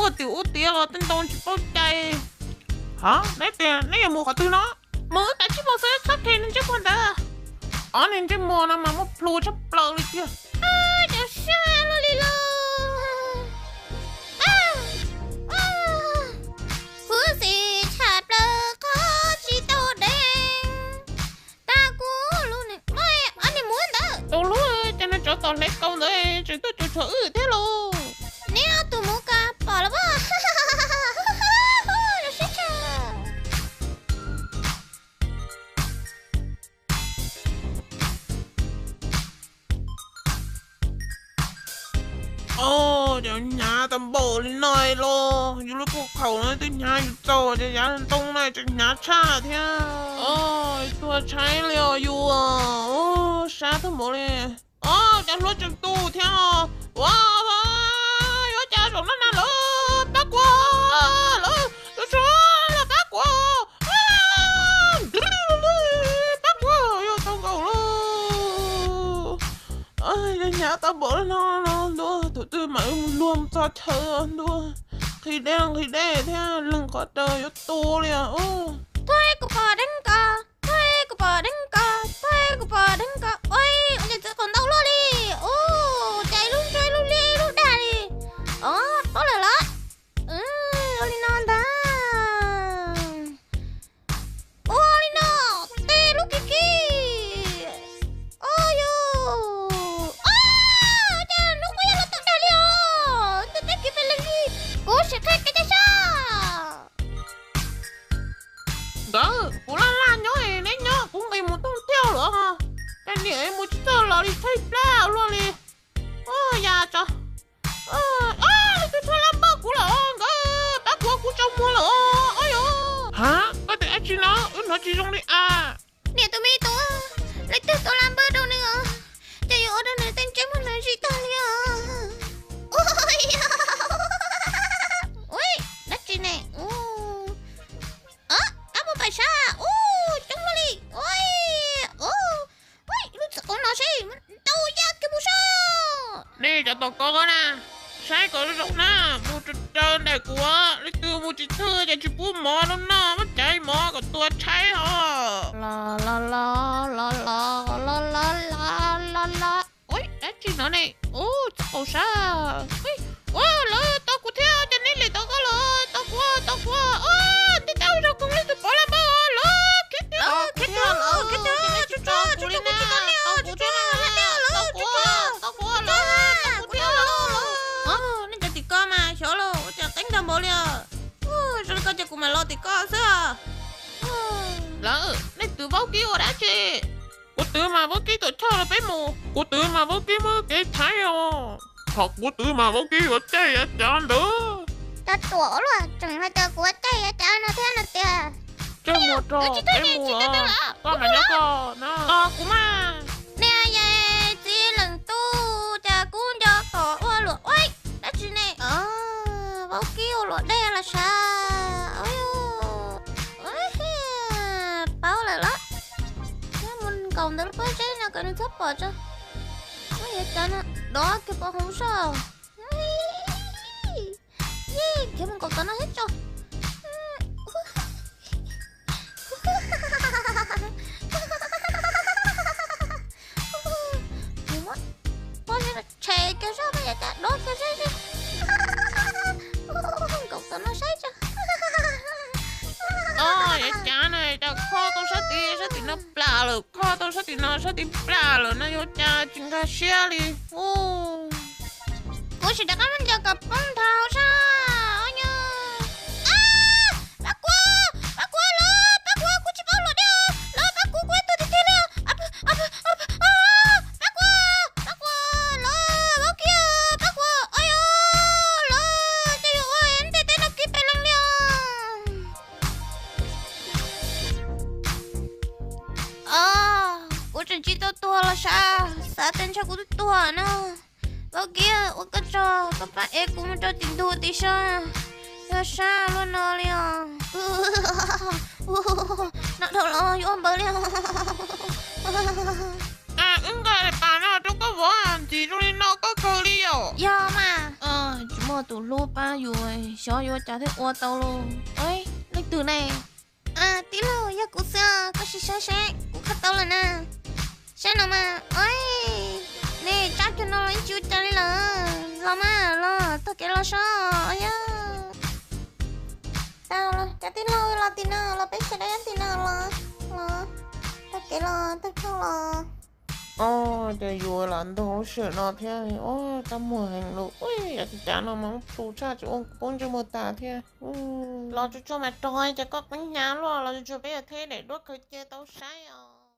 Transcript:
puag tim ub tiag los tej ntoo tsis paub cai. Ha, neb tias neb yuav mus qhov twg no? Mus wb kav tsij mus xwb, txhob khes niag ntsej muag ntawd. Ob niag ntsej muag no mas muaj plhu tshaj plaws li tiag. Cov sab luaj li los. Huv xim tshaj plaws qhov tsis tau deev. Tag kuv lub niag, ob niag muv ntawd. Tus hlub ces nws tsov tom hlev kaus ntawd tseem tuaj cuag tshuam wb thiab lauj. Neb ob tug muv ko pom los pob? Zoo siab tshaj. Os, cov hnyav tau npaum li no los yus lub khuam khaum no twb hnyav yus txaus, cov yav ntoo no tseem hnyav tshaj thiab. Os, tuag tshaib li os yus. Sab tag npaum li. Os, cov hluas tseem tu thiab. Ua, yuav cas zaum no na lawv pab kuv, lawv, lawv tsuav los pab kuv. Pab kuv, yuav tau nkaus lawm. Hnyav tau npaum li no no ntuj, thaum twg mam wb mus luag mus txog chaw ntuj, nqhis deb nqhis deb thiab leeg qhov rawv yuav tu li. Thov kuv pom deev ko, thov kuv pom deev ko, thov kuv pom deev ko. Ua, ua cas txiv qaum ntau luaj li. Ua cas ib lub ntsuab ib lub liab ib lub dag li. Os, paub lawm los. Ua li no ntag. Ua li no, tej lub kiv kiv. Os yos. Os, cas hnub qub yog los tau dag li os. Tej teb kiv pes leeg li. Kuv sim qhia kev cai sab. Nkawd, kuv laj laj nyob es neb nyob kuv nqis mus thooj tiag lawm. Cas niam mus tsis txog los li tshaib plab luaj li. Ua yam tso. Leej twg rho laj npawj kuv lawm nkawd, pab kuv, kuv tsaus muag lawm os. Os yos. Ha, koj twb ab tsi no, wb hnov tsis zoo li as. Niam tus me tub, leej twg tua laj npawj rau nws os? Ces yuav ua rau nws tej ntsej muag no zib tag li os. Ua, dab tsi ne? Ua, kab muag pais sab. Ua, coob luaj li. Ua, ua, lub txiv qaum no seb ntau yam kiag mus sab. Nej cov tom koj na, saib kom zoo na, mus raws raws nraim kuv, leej twg mus tsis thwj ces tsis pub mov rau noj, muab caiv mov kom tua tshaib os. Los los los los los los los los los. Ua, dab tsi no ne? Ua, txiv qaum sab. Ua, lawv tos kuv thiab, ces neb lem tos koj los, tos kuv, tos kuv. Ua, ntiaj teb ua zog koog, leej twg pov laj npawj los khiav tiag, khiav tiag, khiav tiag, tsis tso kuv li na, tos kuv thiab, tos kuv, tos kuv thiab. Nej cov tim ko mas xyov lauj, ua cas qeeb tag npaum li os. Zoo li ko ces kuv mam los tim ko xwb os. Lawv, nej twv vaub kib ua dab tsi? Kuv twv mas vaub kib tuam choj los peb mus. Kuv twv mas vaub kib muaj kev thaiv os. Thaum kuv twv mas vaub kib yuav caij yuav cav ntawd. Cov ruam ua luaj, tseem hais tias kuv caij yuav cav no thiab no tiag. Coj mus rau peb mus os, koj mas nyob koj na. Kuv mas. Niam yau txiv leej tub, cas kub nco kom ua luam ua dab tsi ne? Vaub kib ua luam dej los sav. Paub lawm los. Nyob mus nkaum ntawd lub pob zeb no kom nws txhob pom tso. Muab yuav cov no dov kiag pov hauv soj. Yeej khiav mus nkaum tom no thiab tso. Kuv muab pob zeb no tshem kiag soj, muab yuav cov dov kiag seb seb. Nkaum tom no saib tso. Yuav cas no cas kho tau sab tid, sab tim no plam lawm, kho tau sab tim no sab tid plam lawm no yuav cas tsis nkag siab li. Kuv sim rov qab muab ncaws kom poob nthav sab. Pab kuv, pab kuv lawv, pab kuv, kuv tsis paub luam dej lawv, pab kuv, kuv ib tug tiag tiag li. Pab kuv, pab kuv lawv, vaub kib, pab kuv, lawv ces yuav ua ntiaj teb no kib pes leej li os. Kuv tseem tsis tau tuag los sav, xav tias ntshe kuv twb tuag na. Vaub kib, ua koj tsaug, koj pab ev kuv mus rau tim ntug tim sab, yog sab luaj no li os. No dhau los yuav ua npaws li os. Wb nqa daim pam no rau koj vov, ntxim zoo li no koj kawg li yom. Yog mas. Tsis muaj Tus hlub pab yus, xyov yuav cas thiaj ua tau lauj. Leej twg ne? Tij laug, yog kuv xwb, koj sim saib saib kuv kho tau lawm na. Saib no mas. Nej, tsab cuag no los yeej tsis ua cas li lawm. Los mas los, taug kev los seb. Yog, tau los cov tij laug, los tim no los, peb sawv daws nyob tim no los. Los, taug kev los, taug kev los. Os, cas yuav lam ntaus lub sij hawm no thiab, os, kab muag heev lawm. Ua cas cav no mas muab plhu tshaj tsis ua kuv poob ntsej muag tas thiab. Los tsuag tsuag mas rog, ces koj qeeb hnyav luaj, los tsuag tsuag peb yuav theb daim duab khaws cia tau saib os.